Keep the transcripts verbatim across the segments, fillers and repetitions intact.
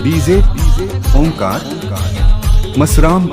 DJ Onkar Masram.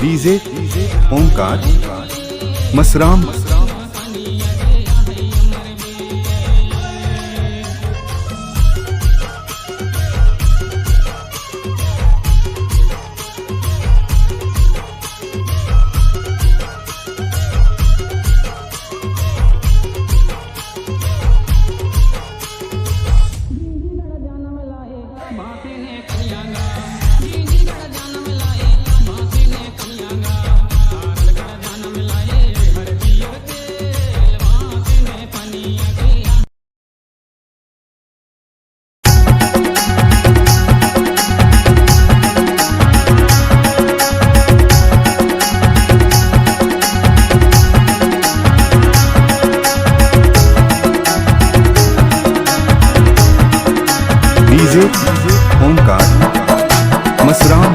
DJ Onkar Masram. DJ Onkar Masram.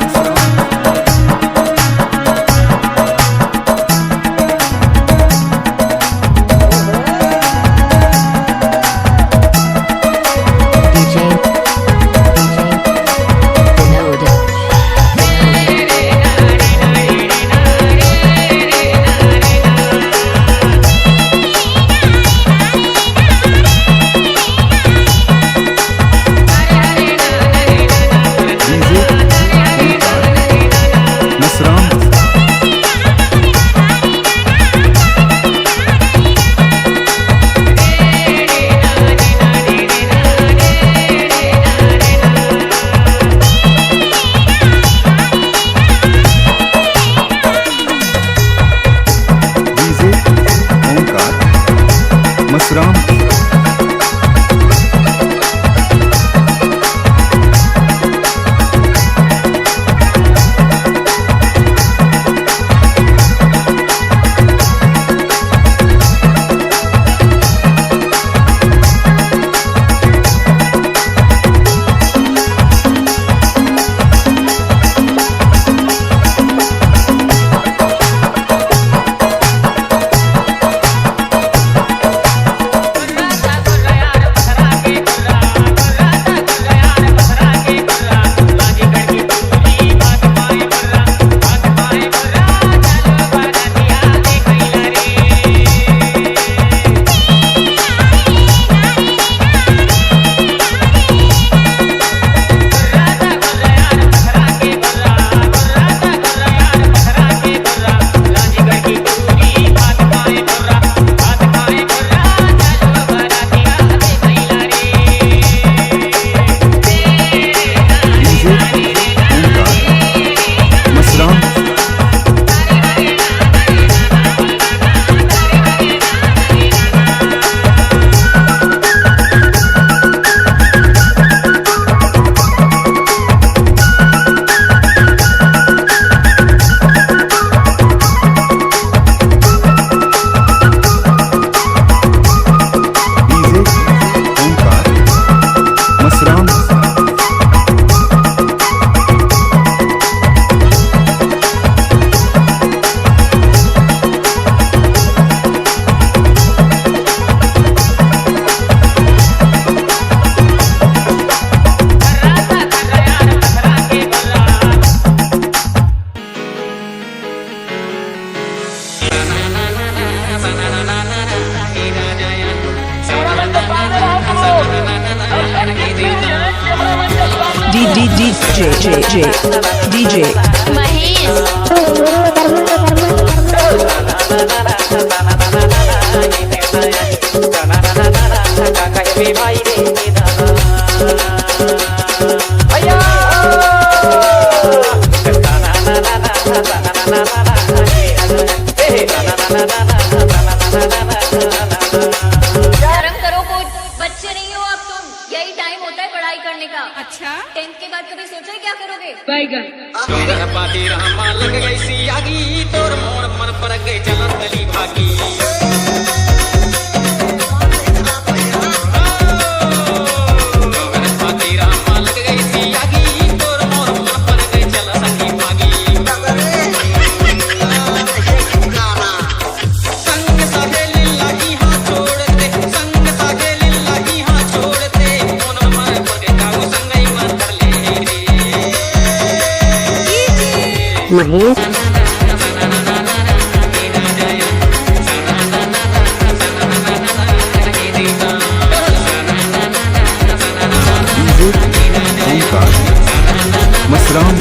DJ Onkar Masram. DJ, DJ, DJ, DJ Mahesh. शर्म करो कुछ, बच्चे नहीं हो अब तुम। यही टाइम होता है पढ़ाई करने का। अच्छा। टेंथ के बाद कभी सोचा है क्या करोगे? बैगन। तोर पाती रामा लग गई सी आगी, तोर मोर मन पर के चलत गली भागी। तोर पाती रामा लग गई सी आगी, तोर मोर मन पर के चलत गली भागी। संग सहेली ला इहाँ छोड़ दे, संग सहेली ला इहाँ छोड़ दे, मोन मन पर के जाऊ संगई मन कर ले रे। महेश। डीजे ओमकार मसराम।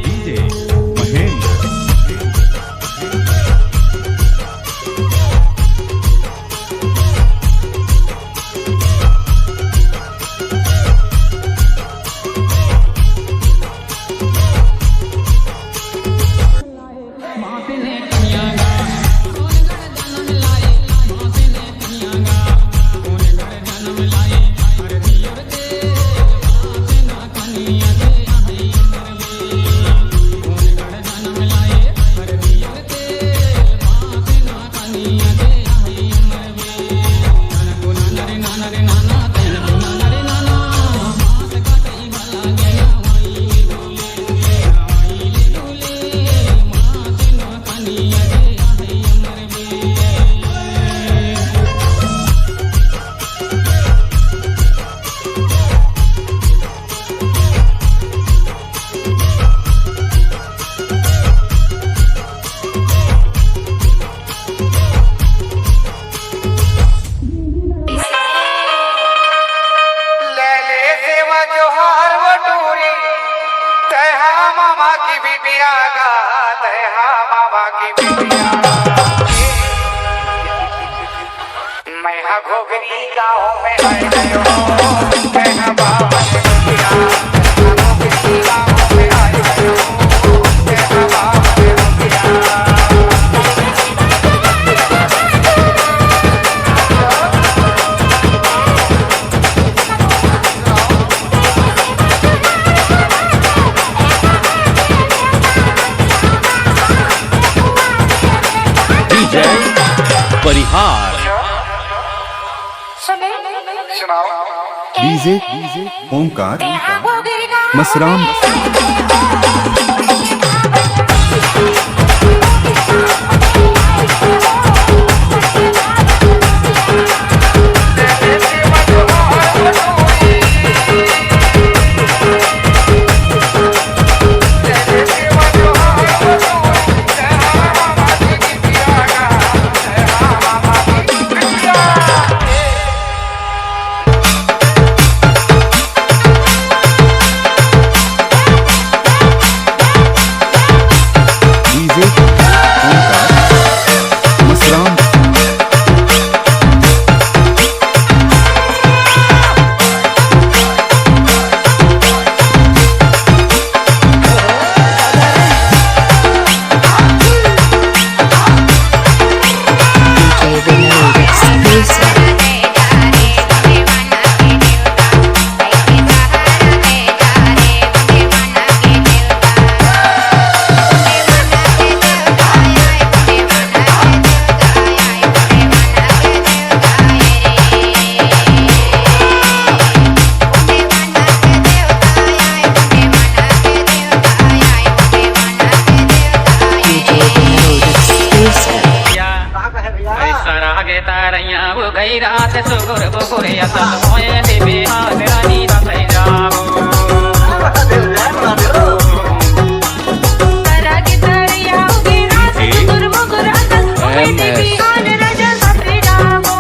डीजे महेंद्र। ले ले सेवा जोहार वो टूरी, तैहा मामा की बिटिया गा, तैहा मामा की बिटिया। मैं हा घोगरी गाँव में आए गयो, मैं हा बावन रुपया। मैं हा घोगरी गाँव में आए गयो, मैं हा बावन रुपया। डीजे परिहार। डीजे ओमकार मसराम। रागे तारैया वो गई रात सुगुर बुगुर असल होए देवे हाथ रानी रसै जाबो। रागे तारैया वो गई रात सुगुर बुगुर असल होए देवे हाथ राजा रसै जाबो।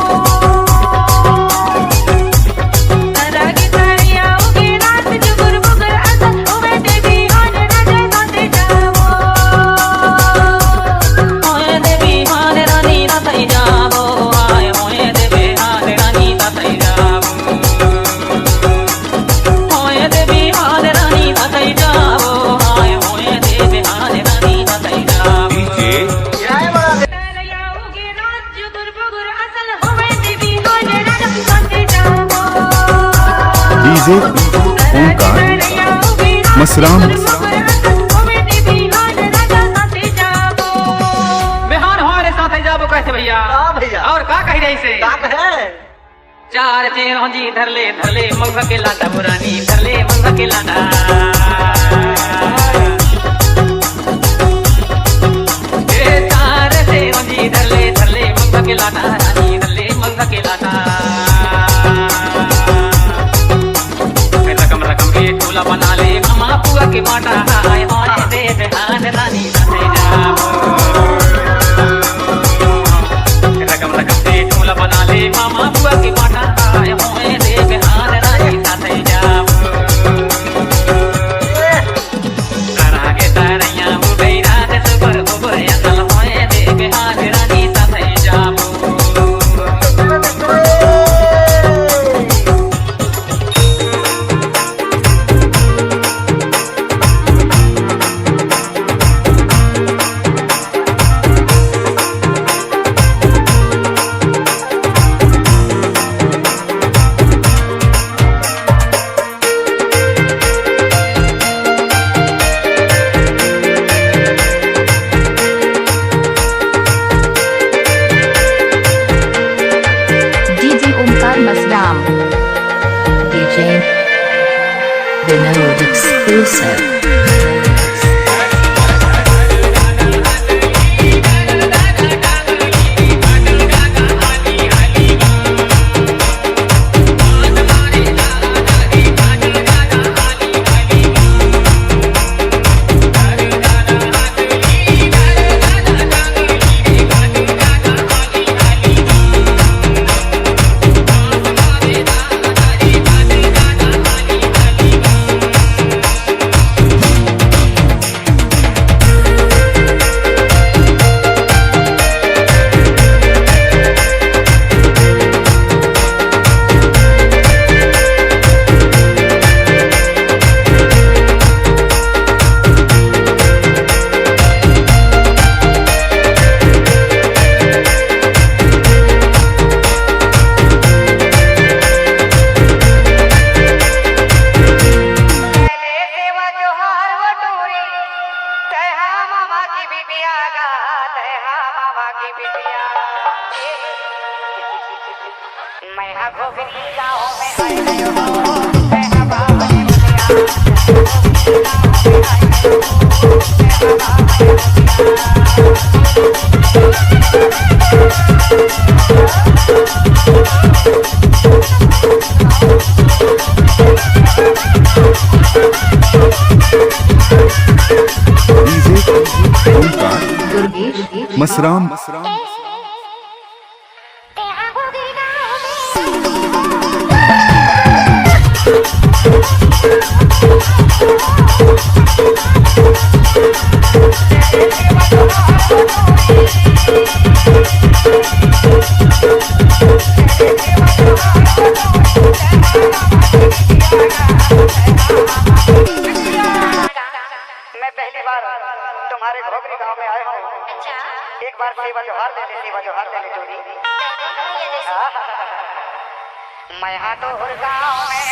डीजे ओमकार मसराम। बिहान हमारे साथ है जाबो कहते भैया। हाँ भैया। और का कही रही से? का कहे? चार चेरों जी धर ले, धर ले मौका के लाटा, पुरानी धर ले मौका के लाटा। ए चार चेरों जी धर ले, धर ले मौका के लाटा, रानी धर ले मौका के लाटा। रकम रकम के टोला बना ले, मामा पुआ के बाटा, हाय हाय दे दे हाथ रानी। रकम रकम से टोला बना ले, मामा बुआ के बाटा आए होए, देख हाल रानी साथे जाबो। करागे तारैया उठै रात सुबर उबर असल होए, देख हाल रानी साथे जाबो। DJ Omkar Masram. DJ Vinod exclusive. पहले सेवा जोहार वो टूरी, तैहा मामा की बिटिया गा, तैहा मामा की बिटिया। मैं हा घोगरी गाँव में आई हूँ, मैं हा बावली DJ ओमकार दुर्गेश मसराम। मैं पहली बार तुम्हारे घोगरी गांव में आया हूँ। अच्छा। एक बार सेवा जोहार ले ले, सेवा जोहार ले ले टूरी। हाँ। मैं हाँ तो हर गाँव में